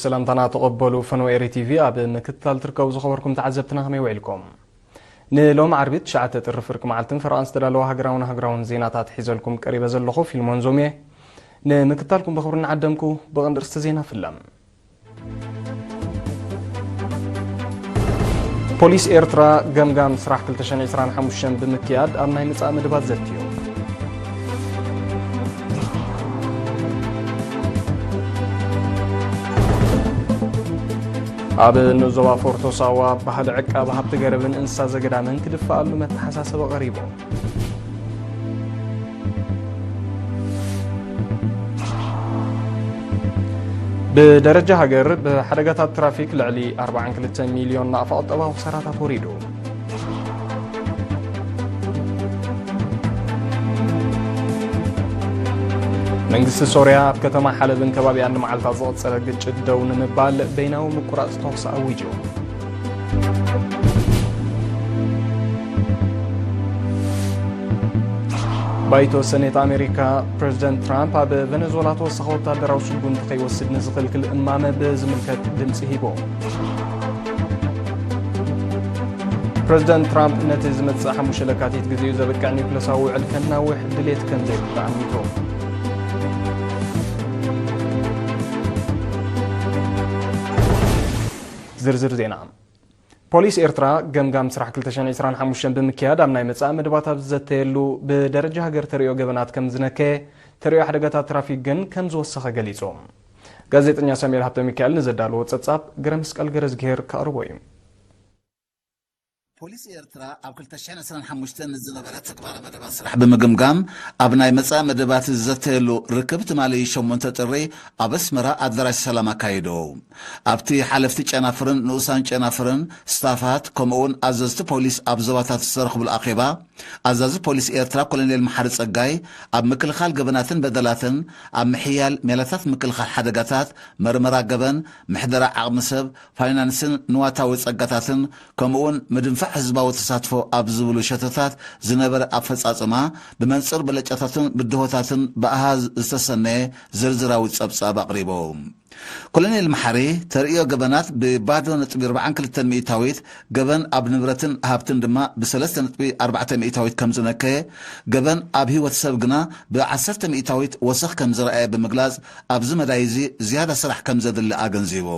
ሰላምታና ተቐበሉ። ፈነወ ኤሪ ቲቪ ኣብ ምክትታል ትርከቡ ዝኸበርኩም ተዓዘብትና ከመይ ውዒልኩም? ንሎም ዓርቢ ትሽዓተ ጥሪ ፍርቂ መዓልትን ፈረቓን ዝተዳለወ ሃገራውን ሃገራውን ዜናታት ሒዘልኩም ቀሪበ ዘለኹ ፊልሞን ዞምየ። ንምክትታልኩም ብኽብሪ እናዓደምኩ ብቐንዲ ርእስቲ ዜና ፍለም። ፖሊስ ኤርትራ ገምጋም ስራሕ ክልተ ሽሕን ዕስራን ሓሙሽተን ብምክያድ ኣብ ናይ ምጻእ መደባት ዘትዩ። ኣብ ንዞባ ፎርቶ ሳዋ ባህሊ ዕቃብ ሃብቲ ገረብን እንስሳ ዘገዳምን ክድፈኣሉ መተሓሳሰቢ ቀሪቡ። ብደረጃ ሃገር ብሓደጋታት ትራፊክ ልዕሊ ኣርባዓን ክልተን ሚልዮን ናቕፋ ቁጠባዊ ክሳራታት ወሪዱ። መንግስቲ ሶርያ ኣብ ከተማ ሓለብን ከባቢኣን ንመዓልታት ዝቐጸለ ግጭት ደው ንምባል በይናዊ ምቁራጽ ተኹሲ ኣዊጁ። ባይቶ ሰኔት ኣሜሪካ፣ ፕረዚደንት ትራምፕ ኣብ ቨነዙዌላ ተወሳኺ ወታደራዊ ስጉምቲ ከይወስድ ንዝኽልክል እማመ ብዝምልከት ድምጺ ሂቡ። ፕረዚደንት ትራምፕ ነቲ ዝመጽእ ሓሙሽተ ለካቲት ግዜኡ ዘብቅዕ ኒውክለሳዊ ውዕል ከናውሕ ድሌት ከም ዘይብሉ ኣሚቱ። ዝርዝር ዜና። ፖሊስ ኤርትራ ገምጋም ስራሕ ክልተ ሽሕን ዕስራን ሓሙሽተን ብምክያድ ኣብ ናይ መጻኢ መደባት ኣብ ዝዘተየሉ ብደረጃ ሃገር ተርእዮ ገበናት ከም ዝነከየ፣ ተርእዮ ሓደጋታት ትራፊክ ግን ከም ዝወሰኸ ገሊጹ። ጋዜጠኛ ሳሙኤል ሃብተ ሚካኤል ንዘዳለዎ ጸብጻብ ገረ መስቀል ገረዝግሄር ከቕርቦ እዩ። ፖሊስ ኤርትራ ኣብ ክልተ ሽሕን ዕስራን ሓሙሽተን ንዝነበረ ተግባረ መደባት ስራሕ ብምግምጋም ኣብ ናይ መጻኢ መደባት ዝዘተየሉ ርክብ ትማሊ ሸሞንተ ጥሪ ኣብ ኣስመራ ኣዳራሽ ሰላም ኣካይዱ። ኣብቲ ሓለፍቲ ጨናፍርን ንኡሳን ጨናፍርን፣ ስታፋት፣ ከምኡ'ውን ኣዘዝቲ ፖሊስ ኣብ ዞባታት ዝተረኽብሉ ኣኼባ፣ ኣዛዚ ፖሊስ ኤርትራ ኮሎኔል መሓሪ ጸጋይ፣ ኣብ ምክልኻል ገበናትን በደላትን፣ ኣብ ምሕያል ሜላታት ምክልኻል ሓደጋታት፣ መርመራ ገበን፣ ምሕደራ ዓቕሚ ሰብ፣ ፋይናንስን ንዋታዊ ጸጋታትን፣ ከምኡ'ውን ምድንፋዕ ህዝባዊ ተሳትፎ ኣብ ዝብሉ ሸቶታት ዝነበረ ኣፈጻጽማ፣ ብመንጽር ብለጫታትን ብድሆታትን ብኣሃዝ ዝተሰነየ ዝርዝራዊ ጸብጻብ ኣቕሪቡ። ኮሎኔል መሓሪ፣ ተርእዮ ገበናት ብባዶ ነጥቢ ኣርባዓን ክልተን ሚእታዊት፣ ገበን ኣብ ንብረትን ሃብትን ድማ ብሰለስተ ነጥቢ ኣርባዕተ ሚእታዊት ከም ዝነከየ፣ ገበን ኣብ ህይወት ሰብ ግና ብዓሰርተ ሚእታዊት ወሰኽ ከም ዝረኣየ ብምግላጽ፣ ኣብዚ መዳይ እዚ ዝያዳ ስራሕ ከም ዘድሊ ኣገንዚቡ።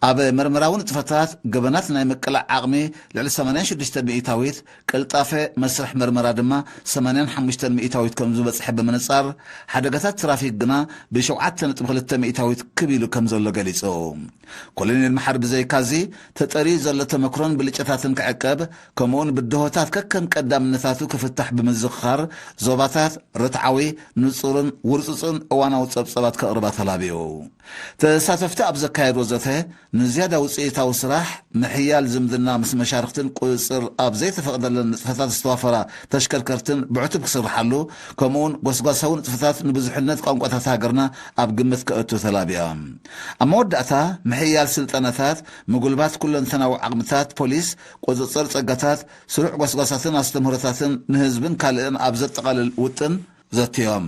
ኣብ መርመራዊ ንጥፈታት ገበናት ናይ ምቅላዕ ዓቕሚ ልዕሊ ሰማንያን ሽዱሽተ ሚእታዊት፣ ቅልጣፈ መስርሕ መርመራ ድማ ሰማንያን ሓሙሽተን ሚእታዊት ከም ዝበጽሐ ብምንጻር፣ ሓደጋታት ትራፊክ ግና ብሸውዓተ ነጥቢ ክልተ ሚእታዊት ክብ ኢሉ ከም ዘሎ ገሊጹ። ኮሎኔል መሓሪ ብዘይካዚ፣ ተጠርዩ ዘሎ ተመክሮን ብልጫታትን ክዕቀብ፣ ከምኡውን ብድሆታት ከከም ቀዳምነታቱ ክፍታሕ ብምዝኽኻር፣ ዞባታት ርትዓዊ፣ ንጹርን ውርጹጽን እዋናዊ ጸብጸባት ከቕርባ ተላብዩ። ተሳተፍቲ ኣብ ዘካየድዎ ዘተ፣ ንዝያዳ ውጽኢታዊ ስራሕ፣ ምሕያል ዝምድና ምስ መሻርኽትን ቁጽጽር ኣብ ዘይተፈቕደለን ንጥፈታት ዝተዋፈራ ተሽከርከርትን ብዕቱብ ክስርሓሉ፣ ከምኡውን ጎስጓሳዊ ንጥፈታት ንብዙሕነት ቋንቋታት ሃገርና ኣብ ግምት ከእቱ ተላብያ። ኣብ መወዳእታ፣ ምሕያል ስልጠናታት፣ ምጉልባት ኩለንተናዊ ዓቕምታት ፖሊስ፣ ቁጽጽር ጸጋታት፣ ስሩዕ ጎስጓሳትን ኣስተምህሮታትን ንህዝብን ካልእን ኣብ ዘጠቓልል ውጥን፣ ዘትዮም።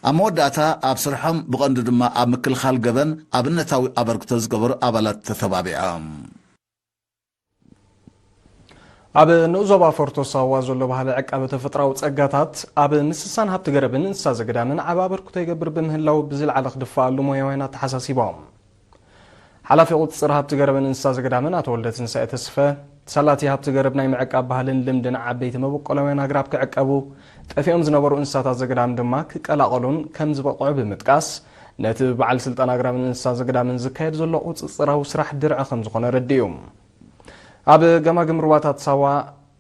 ኣብ መወዳእታ፣ ኣብ ስርሖም ብቐንዱ ድማ ኣብ ምክልኻል ገበን ኣብነታዊ ኣበርክቶ ዝገበሩ ኣባላት ተተባቢዖም። ኣብ ንኡስ ዞባ ፎርቶ ሳዋ ዘሎ ባህሊ ዕቃበ ተፈጥራዊ ጸጋታት ኣብ ምስሳን ሃብቲ ገረብን እንስሳ ዘገዳምን ዓቢ ኣበርክቶ ይገብር ብምህላው ብዝለዓለ ክድፈኣሉ ሞያውያን ኣተሓሳሲቦም። ሓላፊ ቁጽጽር ሃብቲ ገረብን እንስሳ ዘገዳምን ኣቶ ወልደ ትንሳኤ ተስፈ፣ ተሳላቲ ሃብቲ ገረብ ናይ ምዕቃብ ባህልን ልምድን ዓበይቲ መበቆላውያን ኣግራብ ክዕቀቡ፣ ጠፊኦም ዝነበሩ እንስሳታት ዘገዳም ድማ ክቀላቐሉን ከም ዝበቕዑ ብምጥቃስ፣ ነቲ ብበዓል ስልጣን ኣግራብን እንስሳ ዘገዳምን ዝካየድ ዘሎ ቁጽጽራዊ ስራሕ ድርዒ ከም ዝኾነ ኣረዲኡ። ኣብ ገማግም ሩባታት ሳዋ፣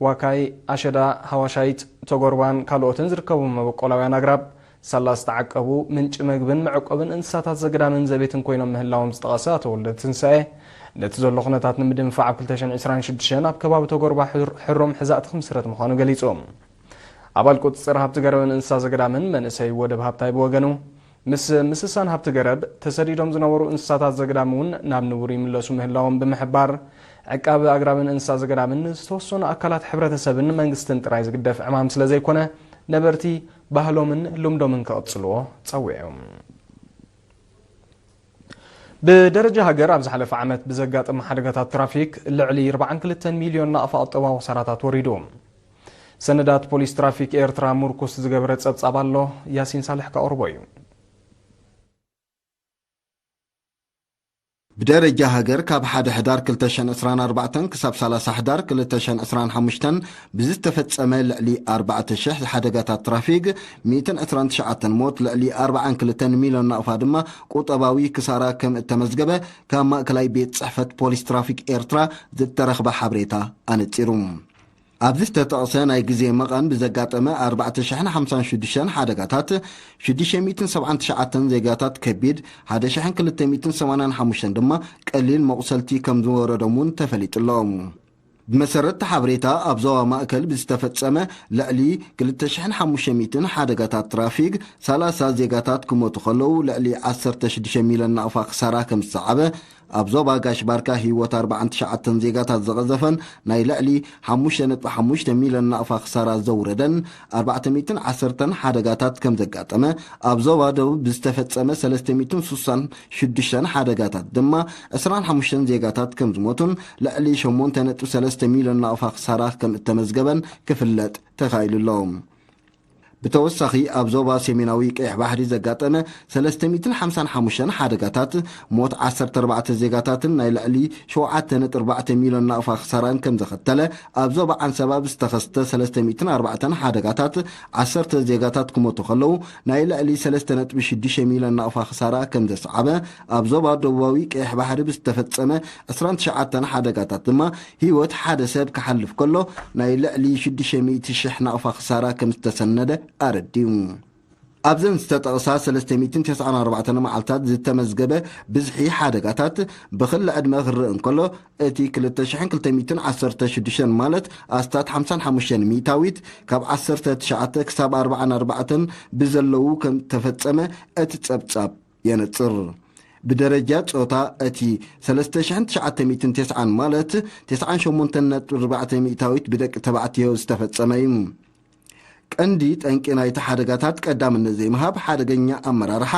ዋካይ፣ ኣሸዳ፣ ሃዋሻይት፣ ተጎርባን ካልኦትን ዝርከቡ መበቆላውያን ኣግራብ፣ ሳላ ዝተዓቀቡ ምንጪ መግብን መዕቆብን እንስሳታት ዘገዳምን ዘቤትን ኮይኖም ምህላዎም ዝጠቐሰ ኣቶ ወልደ ትንሳኤ፣ ነቲ ዘሎ ኩነታት ንምድንፋዕ ኣብ ክልተ ሽሕን ዕስራን ሽዱሽተን ኣብ ከባቢ ተጎርባ ሕር-፣ ሕሩም ሕዛእቲ ክምስረት ምዃኑ ገሊጹ። ኣባል ቁጽጽር ሃብቲ ገረብን እንስሳ ዘገዳምን መንእሰይ ወደብ ሃብታይ ብወገኑ፣ ምስ ምስሳን ሃብቲ ገረብ ተሰዲዶም ዝነበሩ እንስሳታት ዘገዳም እውን ናብ ንቡር ይምለሱ ምህላዎም ብምሕባር፣ ዕቃብ ኣግራብን እንስሳ ዘገዳምን ንዝተወሰኑ ኣካላት ሕብረተሰብን መንግስትን ጥራይ ዝግደፍ ዕማም ስለ ዘይኮነ፣ ነበርቲ ባህሎምን ልምዶምን ክቕጽልዎ ጸዊዑ። ብደረጃ ሃገር ኣብ ዝሓለፈ ዓመት ብዘጋጠመ ሓደጋታት ትራፊክ ልዕሊ ኣርባዓን ክልተን ሚልዮን ናቕፋ ቁጠባዊ ክሳራታት ወሪዱ። ሰነዳት ፖሊስ ትራፊክ ኤርትራ ምርኩስ ዝገበረ ጸብጻብ ኣሎ። ያሲን ሳልሕ ከቕርቦ እዩ። ብደረጃ ሃገር ካብ ሓደ ሕዳር ክልተ ሽሕን ዕስራን ኣርባዕተን ክሳብ ሰላሳ ሕዳር ክልተ ሽሕን ዕስራን ሓሙሽተን ብዝተፈጸመ ልዕሊ ኣርባዕተ ሽሕ ሓደጋታት ትራፊክ፣ ሚእትን ዕስራን ትሽዓተን ሞት፣ ልዕሊ ኣርባዓን ክልተን ሚልዮን ናቕፋ ድማ ቁጠባዊ ክሳራ ከም እተመዝገበ ካብ ማእከላይ ቤት ጽሕፈት ፖሊስ ትራፊክ ኤርትራ ዝተረኽበ ሓበሬታ ኣነጺሩ። ኣብዚ ዝተጠቕሰ ናይ ግዜ መቐን ብዘጋጠመ ኣርባዕተ ሽሕን ሓምሳን ሽዱሽተን ሓደጋታት፣ ሽዱሽተ ሚእትን ሰብዓን ትሽዓተን ዜጋታት ከቢድ፣ ሓደ ሽሕን ክልተ ሚእትን ሰማንያን ሓሙሽተን ድማ ቀሊል መቑሰልቲ ከም ዝወረዶም እውን ተፈሊጡ ኣሎ። ብመሰረት እቲ ሓበሬታ፣ ኣብ ዞባ ማእከል ብዝተፈጸመ ልዕሊ ክልተ ሽሕን ሓሙሽተ ሚእትን ሓደጋታት ትራፊክ፣ ሰላሳ ዜጋታት ክሞቱ ከለዉ፣ ልዕሊ ዓሰርተ ሽዱሽተ ሚልዮን ናቕፋ ክሳራ ከም ዝሰዓበ፣ ኣብ ዞባ ጋሽ ባርካ ህይወት ኣርባዓን ትሽዓተን ዜጋታት ዘቐዘፈን ናይ ልዕሊ ሓሙሽተ ነጥቢ ሓሙሽተ ሚልዮን ናቕፋ ክሳራ ዘውረደን ኣርባዕተ ሚእትን ዓሰርተን ሓደጋታት ከም ዘጋጠመ፣ ኣብ ዞባ ደቡብ ብዝተፈጸመ ሰለስተ ሚእትን ስሳን ሽዱሽተን ሓደጋታት ድማ ዕስራን ሓሙሽተን ዜጋታት ከም ዝሞቱን ልዕሊ ሸሞንተ ነጥቢ ሰለስተ ሚልዮን ናቕፋ ክሳራ ከም እተመዝገበን ክፍለጥ ተኻኢሉ ኣሎ። ብተወሳኺ፣ ኣብ ዞባ ሰሜናዊ ቀይሕ ባሕሪ ዘጋጠመ ሰለስተ ሚእትን ሓምሳን ሓሙሽተን ሓደጋታት ሞት ዓሰርተ ኣርባዕተ ዜጋታትን ናይ ልዕሊ ሸውዓተ ነጥቢ ኣርባዕተ ሚልዮን ናቕፋ ክሳራን ከም ዘኸተለ፣ ኣብ ዞባ ዓንሰባ ብዝተኸስተ ሰለስተ ሚእትን ኣርባዕተን ሓደጋታት ዓሰርተ ዜጋታት ክሞቱ ከለዉ፣ ናይ ልዕሊ ሰለስተ ነጥቢ ሽዱሽተ ሚልዮን ናቕፋ ክሳራ ከም ዘስዓበ፣ ኣብ ዞባ ደቡባዊ ቀይሕ ባሕሪ ብዝተፈጸመ ዕስራን ትሽዓተን ሓደጋታት ድማ ህይወት ሓደ ሰብ ክሓልፍ ከሎ፣ ናይ ልዕሊ ሽዱሽተ ሚእቲ ሽሕ ናቕፋ ክሳራ ከም ዝተሰነደ ኣረዲኡ። ኣብዘን ዝተጠቕሳ ሰለስተ ሚእትን ተስዓን ኣርባዕተን መዓልታት ዝተመዝገበ ብዝሒ ሓደጋታት ብኽሊ ዕድመ ክረአ እንከሎ፣ እቲ ክልተ ሽሕን ክልተ ሚእትን ዓሰርተ ሽዱሽተን፣ ማለት ኣስታት ሓምሳን ሓሙሽተን ሚእታዊት፣ ካብ ዓሰርተ ትሽዓተ ክሳብ ኣርባዓን ኣርባዕተን ብዘለዉ ከም ተፈጸመ እቲ ጸብጻብ የነጽር። ብደረጃ ጾታ፣ እቲ ሰለስተ ሽሕን ትሽዓተ ሚእትን ተስዓን፣ ማለት ተስዓን ሸሞንተን ነጥቢ ኣርባዕተ ሚእታዊት ብደቂ ተባዕትዮ ዝተፈጸመ እዩ። ቀንዲ ጠንቂ ናይቲ ሓደጋታት ቀዳምነት ዘይምሃብ፣ ሓደገኛ ኣመራርሓ፣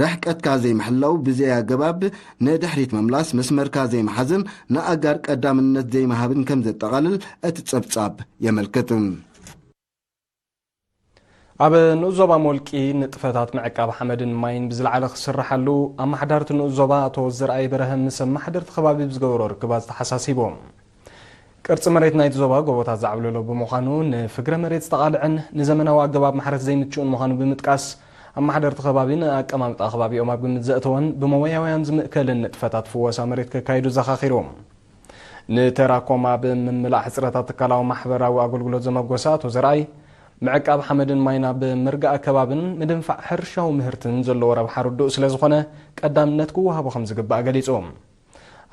ርሕቀትካ ዘይምሕላው፣ ብዘይ ኣገባብ ንድሕሪት ምምላስ፣ መስመርካ ዘይምሓዝን ንኣጋር ቀዳምነት ዘይምሃብን ከም ዘጠቓልል እቲ ጸብጻብ የመልክት። ኣብ ንኡስ ዞባ ሞልቂ ንጥፈታት ምዕቃብ ሓመድን ማይን ብዝለዓለ ክስርሓሉ ኣመሓዳርቲ ንኡስ ዞባ ኣቶ ዘርኣይ በርሀ ምስ ኣመሓደርቲ ከባቢ ብዝገበሮ ርክባት ተሓሳሲቦም። ቅርጺ መሬት ናይቲ ዞባ ጎቦታት ዘዕብለሎ ብምዃኑ፣ ንፍግረ መሬት ዝተቓልዐን ንዘመናዊ ኣገባብ ማሕረስ ዘይምችኡን ምዃኑ ብምጥቃስ፣ ኣመሓደርቲ ከባቢ ንኣቀማምጣ ከባቢኦም ኣብ ግምት ዘእተወን ብሞያውያን ዝምእከልን ንጥፈታት ፍወሳ መሬት ከካይዱ ዘኻኺሮም። ንተራኮም ኣብ ምምላእ ሕጽረታት ትካላዊ ማሕበራዊ ኣገልግሎት ዘመጎሰ ኣቶ ዘርኣይ፣ ምዕቃብ ሓመድን ማይን ኣብ ምርጋእ ከባብን ምድንፋዕ ሕርሻዊ ምህርትን ዘለዎ ረብሓ ርዱእ ስለ ዝኾነ፣ ቀዳምነት ክወሃቦ ከም ዝግባእ ገሊጹ።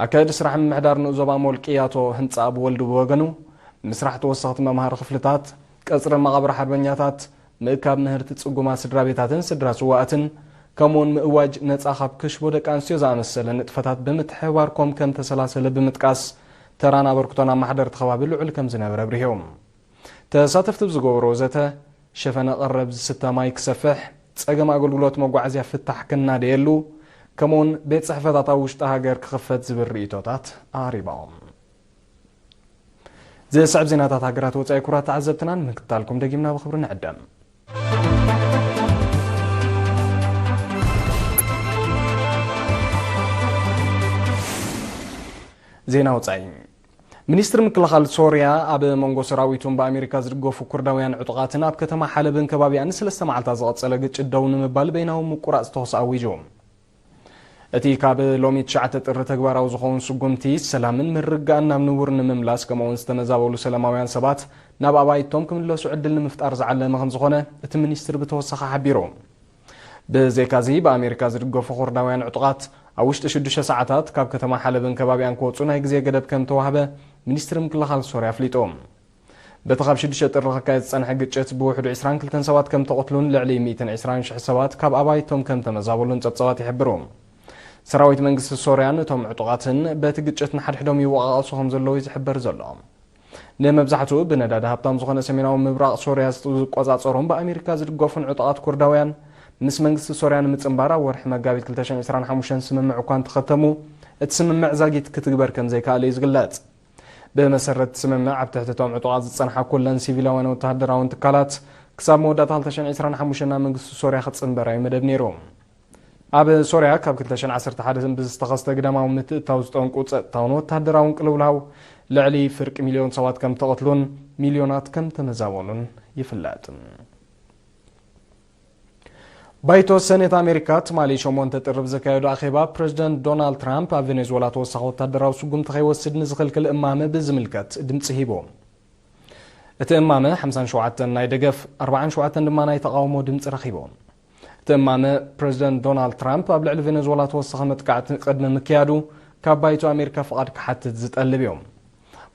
ኣካያዲ ስራሕ ምምሕዳር ንኡስ ዞባ ሞልቂ ኣቶ ህንጻኣብ ወልዱ ብወገኑ፣ ምስራሕ ተወሰኽቲ መምሃሪ ክፍልታት፣ ቀጽሪ መቓብር ሓርበኛታት፣ ምእካብ ምህርቲ ጽጉማት ስድራ ቤታትን ስድራ ስዋኣትን፣ ከምኡውን ምእዋጅ ነጻ ካብ ክሽቦ ደቂ ኣንስትዮ ዝኣመሰለ ንጥፈታት ብምትሕብባር ኮም ከም ተሰላሰለ ብምጥቃስ፣ ተራን ኣበርክቶን ኣመሓደርቲ ከባቢ ልዑል ከም ዝነበረ ኣብሪሆም። ተሳተፍቲ ብዝገበሮ ዘተ፣ ሸፈነ ቀረብ ዝስተ ማይ ክሰፍሕ፣ ጸገም ኣገልግሎት መጓዓዝያ ፍታሕ ክናደየሉ፣ ከምኡውን ቤት ጽሕፈታት ኣብ ውሽጢ ሃገር ክኽፈት ዝብል ርእይቶታት ኣቕሪቦም። ዝስዕብ ዜናታት ሃገራት ወጻኢ ክቡራት ተዓዘብትና ንምክትታልኩም ደጊምና ብኽብሪ ንዕደም። ዜና ወጻኢ። ሚኒስትሪ ምክልኻል ሶርያ ኣብ መንጎ ሰራዊቱን ብኣሜሪካ ዝድገፉ ኩርዳውያን ዕጡቓትን ኣብ ከተማ ሓለብን ከባቢኣን ንሰለስተ መዓልታት ዝቐጸለ ግጭት ደው ንምባል በይናዊ ምቁራጽ ተኹሲ ኣዊጁ። እቲ ካብ ሎሚ ትሽዓተ ጥሪ ተግባራዊ ዝኸውን ስጉምቲ፣ ሰላምን ምርግጋእን ናብ ንቡር ንምምላስ፣ ከምኡ'ውን ዝተመዛበሉ ሰላማውያን ሰባት ናብ ኣባይቶም ክምለሱ ዕድል ንምፍጣር ዝዓለመ ከም ዝኾነ እቲ ሚኒስትሪ ብተወሳኺ ሓቢሩ። ብዘይካዚ፣ ብኣሜሪካ ዝድገፉ ኩርዳውያን ዕጡቓት ኣብ ውሽጢ ሽዱሽተ ሰዓታት ካብ ከተማ ሓለብን ከባቢኣን ክወጹ ናይ ግዜ ገደብ ከም ተዋህበ ሚኒስትሪ ምክልኻል ሶርያ ኣፍሊጡ። በቲ ካብ ሽዱሽተ ጥሪ ክካየድ ዝጸንሐ ግጭት ብውሕዱ ዕስራን ክልተን ሰባት ከም ተቐትሉን ልዕሊ ሚእትን ዕስራን ሽሕ ሰባት ካብ ኣባይቶም ከም ተመዛበሉን ጸብጻባት ይሕብሩ። ሰራዊት መንግስቲ ሶርያን እቶም ዕጡቓትን በቲ ግጭት ንሓድሕዶም ይወቓቐሱ ከም ዘለዉ እዩ ዝሕበር ዘሎ። ንመብዛሕትኡ ብነዳዲ ሃብታም ዝኾነ ሰሜናዊ ምብራቕ ሶርያ ዝቆጻጸሩን ብኣሜሪካ ዝድገፉን ዕጡቓት ኩርዳውያን ምስ መንግስቲ ሶርያ ንምጽንባር ኣብ ወርሒ መጋቢት ክልተ ሽሕን ዕስራን ሓሙሽተን ስምምዕ እኳ እንተኸተሙ፣ እቲ ስምምዕ ዛጊት ክትግበር ከም ዘይከኣለ እዩ ዝግለጽ። ብመሰረት እቲ ስምምዕ፣ ኣብ ትሕቲ እቶም ዕጡቓት ዝጸንሓ ኩለን ሲቪላውያን ወተሃደራውን ትካላት ክሳብ መወዳእታ ክልተ ሽሕን ዕስራን ሓሙሽተን ናብ መንግስቲ ሶርያ ክጽንበራ እዩ መደብ ነይሩ። ኣብ ሶርያ ካብ ክልተ ሽሕን ዓሰርተ ሓደን ብዝተኸስተ ግዳማዊ ምትእትታው ዝጠንቁ ጸጥታውን ወተሃደራውን ቅልውላው ልዕሊ ፍርቂ ሚልዮን ሰባት ከም ተቐትሉን ሚልዮናት ከም ተመዛበሉን ይፍለጥ። ባይቶ ሰኔት ኣሜሪካ ትማሊ ሸሞንተ ጥሪ ብዘካየዶ ኣኼባ፣ ፕረዚደንት ዶናልድ ትራምፕ ኣብ ቬኔዙዌላ ተወሳኺ ወታደራዊ ስጉምቲ ከይወስድ ንዝኽልክል እማመ ብዝምልከት ድምጺ ሂቡ። እቲ እማመ ሓምሳን ሸውዓተን ናይ ደገፍ፣ ኣርባዓን ሸውዓተን ድማ ናይ ተቓውሞ ድምጺ ረኺቡ። እቲ እማመ፣ ፕረዚደንት ዶናልድ ትራምፕ ኣብ ልዕሊ ቬኔዙዌላ ተወሳኺ መጥቃዕቲ ቅድሚ ምክያዱ ካብ ባይቶ ኣሜሪካ ፍቓድ ክሓትት ዝጠልብ እዩ።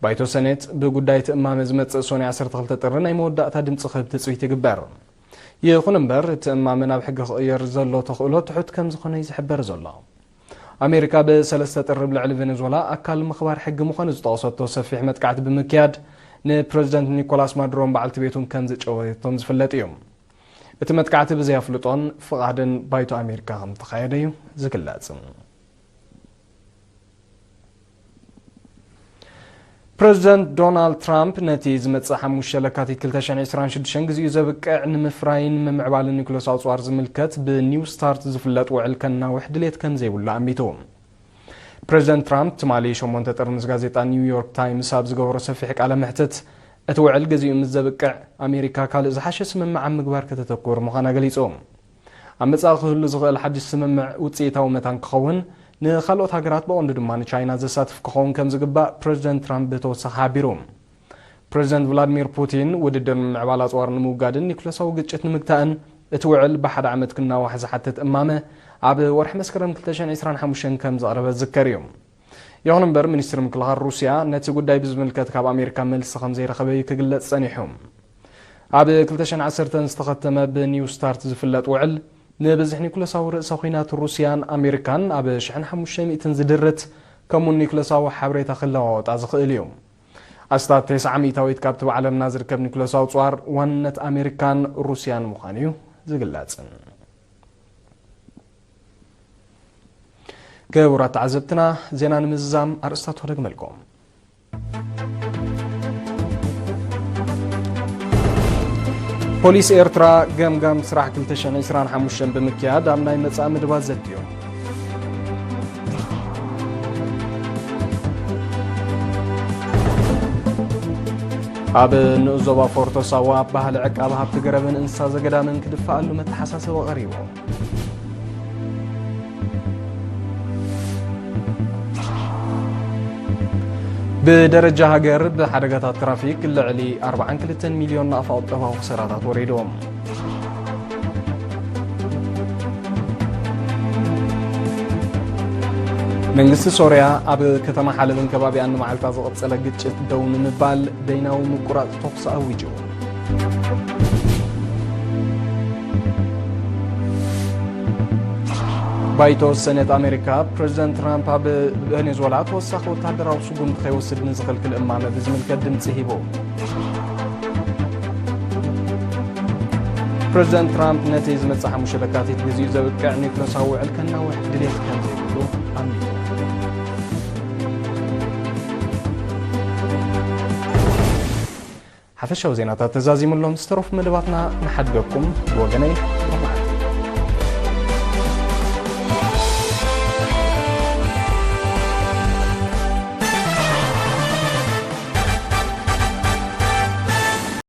ባይቶ ሰኔት ብጉዳይ እቲ እማመ ዝመጽእ ሶኒ ዓሰርተ ክልተ ጥሪ ናይ መወዳእታ ድምጺ ክህብ ትጽቢት ይግበር። ይኹን እምበር፣ እቲ እማመ ናብ ሕጊ ክቕየር ዘሎ ተኽእሎ ትሑት ከም ዝኾነ እዩ ዝሕበር ዘሎ። ኣሜሪካ ብሰለስተ ጥሪ ኣብ ልዕሊ ቬኔዙዌላ ኣካል ምኽባር ሕጊ ምዃኑ ዝጠቐሰቶ ሰፊሕ መጥቃዕቲ ብምክያድ፣ ንፕረዚደንት ኒኮላስ ማዱሮን በዓልቲ ቤቱን ከም ዘጨወየቶም ዝፍለጥ እዩ። እቲ መጥቃዕቲ ብዘይ ኣፍልጦን ፍቓድን ባይቶ ኣሜሪካ ከም ዝተኻየደ እዩ ዝግለጽ። ፕረዚደንት ዶናልድ ትራምፕ ነቲ ዝመጽእ ሓሙሽተ ለካቲት ክልተ ሽሕን ዕስራን ሽዱሽተን ግዜኡ ዘብቅዕ ንምፍራይን ምምዕባልን ኒኩለስ ኣጽዋር ዝምልከት ብኒው ስታርት ዝፍለጥ ውዕል ከናውሕ ድሌት ከም ዘይብሉ ኣሚቱ። ፕረዚደንት ትራምፕ ትማሊ ሸሞንተ ጥሪ ምስ ጋዜጣ ኒው ዮርክ ታይምስ ኣብ ዝገበሮ ሰፊሕ ቃለ መሕትት፣ እቲ ውዕል ግዜኡ ምስ ዘብቅዕ ኣሜሪካ ካልእ ዝሓሸ ስምምዕ ኣብ ምግባር ከተተኩር ምዃና ገሊጹ። ኣብ መጻኢ ክህሉ ዝኽእል ሓድሽ ስምምዕ ውጽኢታዊ መታን ክኸውን፣ ንኻልኦት ሃገራት ብቐንዱ ድማ ንቻይና ዘሳትፍ ክኸውን ከም ዝግባእ ፕረዚደንት ትራምፕ ብተወሳኺ ሓቢሩ። ፕረዚደንት ቭላድሚር ፑቲን ውድድር ምምዕባል ኣጽዋር ንምውጋድን ኒኩለሳዊ ግጭት ንምግታእን እቲ ውዕል ብሓደ ዓመት ክናዋሕ ዝሓትት እማመ ኣብ ወርሒ መስከረም ክልተ ሽሕን ዕስራን ሓሙሽተን ከም ዘቕረበ ዝዝከር እዩ። ይኹን እምበር፣ ሚኒስትሪ ምክልኻል ሩስያ ነቲ ጉዳይ ብዝምልከት ካብ ኣሜሪካ መልሲ ከም ዘይረኸበ እዩ ክግለጽ ጸኒሑ። ኣብ ክልተ ሽሕን ዓሰርተን ዝተኸተመ ብኒው ስታርት ዝፍለጥ ውዕል፣ ንብዝሒ ኒኩለሳዊ ርእሰ ኲናት ሩስያን ኣሜሪካን ኣብ ሽሕን ሓሙሽተ ሚእትን ዝድርት፣ ከምኡውን ኒኩለሳዊ ሓበሬታ ክለዋወጣ ዝኽእል እዩ። ኣስታት ተስዓ ሚእታዊት ካብቲ ኣብ ዓለምና ዝርከብ ኒኩለሳዊ ጸዋር ዋንነት ኣሜሪካን ሩስያን ምዃኑ እዩ ዝግለጽ። ክቡራት ተዓዘብትና፣ ዜና ንምዝዛም ኣርእስታቱ ክደግመልኩም። ፖሊስ ኤርትራ ገምጋም ስራሕ ክልተ ሽሕን ዕስራን ሓሙሽተን ብምክያድ ኣብ ናይ መጻኢ መደባት ዘትዩ። ኣብ ንኡስ ዞባ ፎርቶ ሳዋ ባህሊ ዕቃብ ሃብቲ ገረብን እንስሳ ዘገዳምን ክድፈኣሉ መተሓሳሰቢ ቀሪቡ። ብደረጃ ሃገር ብሓደጋታት ትራፊክ ልዕሊ ኣርባዓን ክልተን ሚልዮን ናቕፋ ቁጠባዊ ክሰራታት ወሪዱ። መንግስቲ ሶርያ ኣብ ከተማ ሓለብን ከባቢኣን ንመዓልታ ዝቐጸለ ግጭት ደው ንምባል በይናዊ ምቁራጽ ተኹሲ ኣዊጁ። ባይቶ ሰኔት ኣሜሪካ፣ ፕረዚደንት ትራምፕ ኣብ ቬኔዙዌላ ተወሳኺ ወታደራዊ ስጉምቲ ከይወስድ ንዝኽልክል እማመ ብዝምልከት ድምጺ ሂቡ። ፕረዚደንት ትራምፕ ነቲ ዝመጽእ ሓሙሽተ ለካቲት ግዜኡ ዘብቅዕ ኒውክለሳዊ ውዕል ከናውሕ ድሌት ከም ዘይብሉ ኣሚቱ። ሓፈሻዊ ዜናታት ተዛዚሙ ኣሎ። ዝተረፉ መደባትና ንሓድገኩም። ብወገነይ